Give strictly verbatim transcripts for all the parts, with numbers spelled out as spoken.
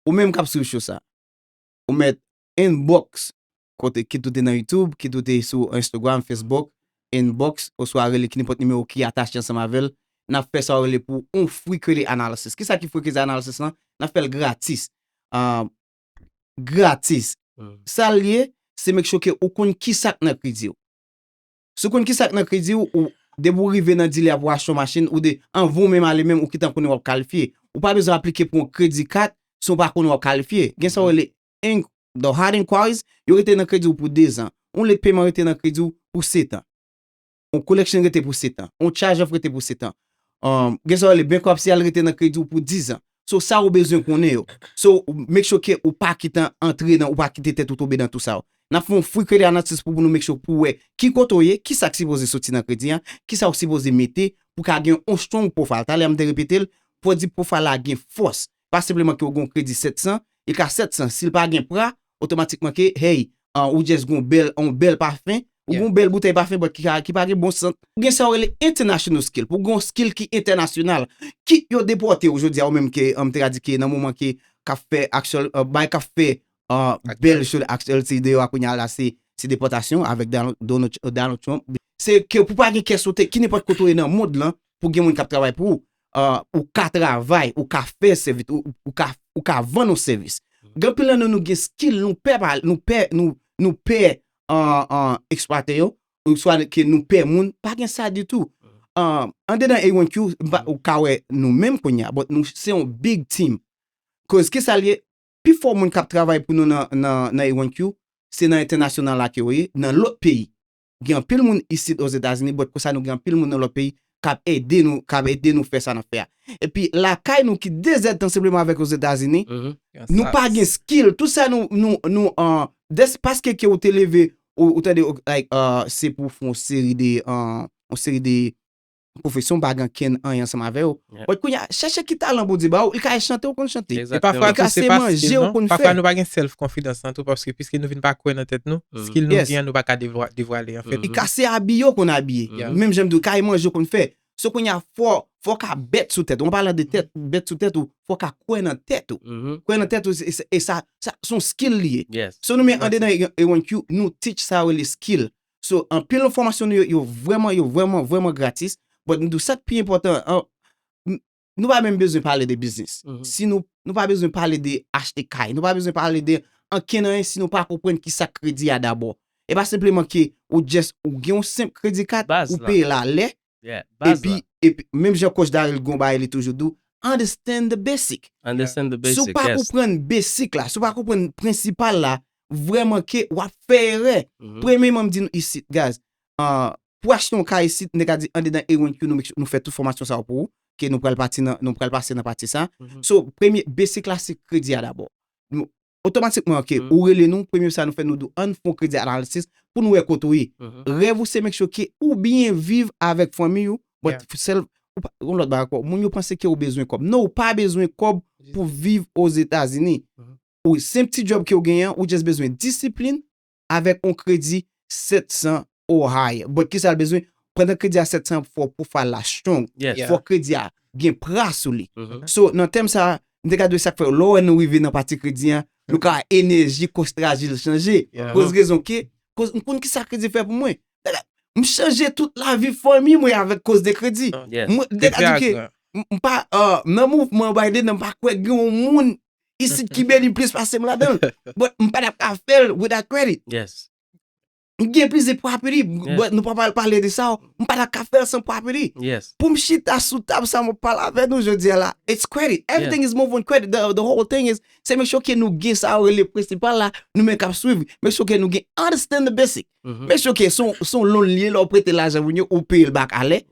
Ou menm k ap swiv show sa, ou mèt inbox kote, kit ou te nan YouTube, kit ou te sou Instagram, Facebook, inbox, oswa rele ki nenpòt nimewo ki atache ansanm avè l. N ap fè sa yo rele pou yon free credit analysis. Kisa ki free credit analysis lan? N ap fè l gratis. Ah, gratis. Sa l ye, se make sure ke ou konn kisa k nan kredi w. Si w konn kisa k nan kredi w, ou, depi w rive nan dilè a pou w achte yon machin, ou de, anvan w menm ale menm, ou gentan konnen w ap kalifye. Ou pa bezwen aplike pou yon kredi kat si w pa konnen w ap kalifye. Gen sa yo rele inq, the hard inquiries, yo rete nan kredi w pou de zan. Yon late payment rete nan kredi w pou sèt an. Yon collection rete pou sèt an. Yon charge off rete pou sèt an. Um, gen sa yo rele bankruptcy, a l rete nan kredi w pou diz an. So, sa ou bezwen konnen yo. So, make sure ke ou pa kite antre nan, ou pa kite tèt ou tonbe nan tou sa yo. N ap fè yon free credit analysis pou, pou nou make sure pou wè ki kote w ye, ki sa k sipoze soti nan kredi an, ki sa w sipoze mete pou ka gen yon strong profile. Talè a m te repete l, pwodui profile la gen fòs. Pa senpleman ke w gen yon kredi sèt san, e ka sèt san, si l pa gen pra, otomatikman ke, hey, ah, ou just gen yon bèl, yon bèl pafen, ou gen yon bèl boutèy pafen, but ki, ka- ki pa gen bon sant. Ou gen sa yo rele international skill. Pou gen yon skill ki entènasyonal, kit yo depòte w jodi a, ou menm ke, ah, m te ka di ke nan moman ke k ap fè actual, ah, bay k ap fè, ah, bèl show actual ti deyò a kounye a la, se, se depòtasyon avèk Donald, Donald, Donald Trump. Se ke pou pa gen kè sote, ki nenpòt kote w ye nan mond lan, pou gen moun k ap travay pou ou, ah, ou ka travay, ou ka fè sèvis, ou, ou ka, ou ka vann yon sèvis. Gen anpil nan nou, nou gen skill, nou pè pa, nou pè, nou, nou pè, ah, ah, eksplwate yo, ou swa ke nou pè moun, pa gen sa ditou. Ah, andedan A one Q, m pa- ou ka wè nou menm kounye a, but nou se yon big team. Koz ki sa l ye, pifò moun k ap travay pou nou nan, nan, nan A one Q, se nan entènasyonal la ke yo ye, nan lòt peyi. Gen anpil moun isit Ozetazini, but konsa nou gen anpil moun nan lòt peyi k ap ede nou, k ap ede nou fè sa n ap fè a. Epi lakay nou ki de zèdtan senpleman avèk Ozetazini, nou pa gen skill. Tout sa nou, nou, nou, ah, des- paske ke ou te leve, ou, ou tande, ou- like, ah, se pou fè yon seri de, ah, yon seri de pwofesyon, ou pa gen kenn anyen ansanm avè yo. But kounye a, chèche ki talan Bondye ba ou, li ka chante, ou konn chante. Li ka se manje, ou konn fè. Pafwa nou pa gen self confidence lan tou, paske piske nou vin pa kwè nan tèt nou, skill nou gen an, nou pa ka devwa- devwale an fèt. Li ka se abiye, ou konn abiye. Menm jan m di w, ka manje, ou konn fè. So kounye a, fò, fò w ka bèt sou tèt ou. An palan de tèt, bèt sou tèt ou, fò w ka kwè nan tèt ou. Kwè nan tèt ou, e, e sa, sa, se yon skill li ye. So nou men andedan A one Q, nou teach sa yo rele skill. So, anpil nan fòmasyon nou yo, yo vrèman, yo vrèman, vrèman gratis. But nou di w sa k pi enpòtan, an, n- nou pa menm bezwen pale de biznis. Si nou, nou pa bezwen pale de achte kay, nou pa bezwen pale de ankenn anyen si nou pa konprann ki sa kredi a dabò. E pa senpleman ke ou just, ou gen yon senp kredi kat, ou peye l alè, epi, epi, menm jan Coach Daryl gon bagay li toujou di w, understand the basic. Si w pa konprann basic la, si w pa konprann prensipal la, vrèman ke w ap fè erè. Premyeman, m di nou isit, guys, ah, pou achte yon kay isit, m te ka di andedan A one Q, nou, make sure nou fè tout fòmasyon sa yo pou ou, ke nou pral pati nan, nou pral pase nan pati sa. So, premye, basic la, se kredi a dabò. Nou, otomatikman, ke ou rele nou, premye sa nou fè, nou di w, ann fè yon kredi analysis pou nou wè kote w ye. Rèv ou se make sure ke ou byen viv avèk fanmi ou, but sèl, ou pa, yon lòt bagay ankò, moun yo panse ke ou bezwen kòb. Non, ou pa bezwen kòb pou viv Ozetazini. Ou, senp ti djòb ke w genyen an, ou just bezwen disiplin avèk yon kredi sèt san or higher. But kisa l bezwen? Pandan kredi a sèt san, fò profile la strong. Fò kredi a gen pra sou li. So, nan tèm sa, m te ka di w sa k fè, lè w wè nou rive nan pati kredi an, nou ka wè enèji Coach Trajil chanje. Koz rezon ke, koz m konn kisa kredi fè pou mwen. M chanje tout lavi fanmi mwen avèk koz de kredi. Mwen, m te ka di ke, m, m pa, ah, nan mouvman Biden nan, m pa kwè gen yon moun isit ki beni plis pase m ladan l. But m pa t ap ka fè l without credit. M gen plizyè property, but nou pa pral pale de sa, m pa t ap ka fè l san property. Pou m chita sou tab sa m ap pale avè nou jodi a la, it's credit. Everything is move on credit. The, the whole thing is, se make sure ke nou gen sa yo rele prensipal la, nou menm k ap swiv. Make sure ke nou gen understand the basic. Make sure ke se yon, se yon loan li ye, lè w prete lajan moun yo, ou peye l back alè.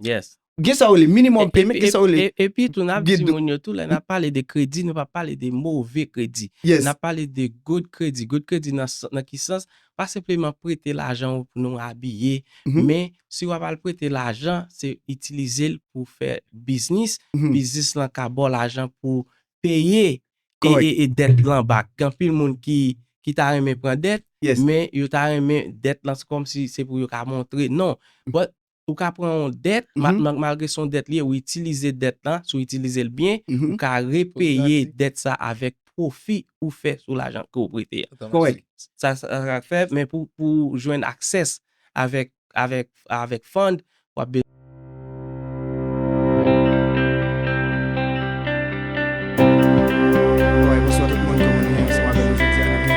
Gen sa yo rele minimum payment, gen sa yo rele. Epi tou, n ap di moun yo tou, lè n ap pale de kredi, nou pa pale de move kredi. N ap pale de good kredi. Good kredi nan, nan ki sans? Pa senpleman prete lajan w pou nou abiye, men si w ap al prete lajan, se itilize l pou fè biznis. Biznis lan ka ba w lajan pou peye e, e, e dèt lan back. Gen anpil moun ki, ki ta renmen pran dèt, men yo ta renmen dèt lan, se kòmsi se pou yo ka montre. Non. But ou ka pran yon dèt, ma- ma- malgre se yon dèt li ye, ou itilize dèt lan, si w itilize l byen, ou ka repeye dèt sa avèk pwofi ou fè sou lajan ke w prete a. Kòrèk. Sa, sa, sa k fè, men pou, pou jwenn access avèk, avèk, avèk fund, w ap bezwen Alright, bonswa tout moun, kòman nou ye ansanm avè nou jodi a nan gen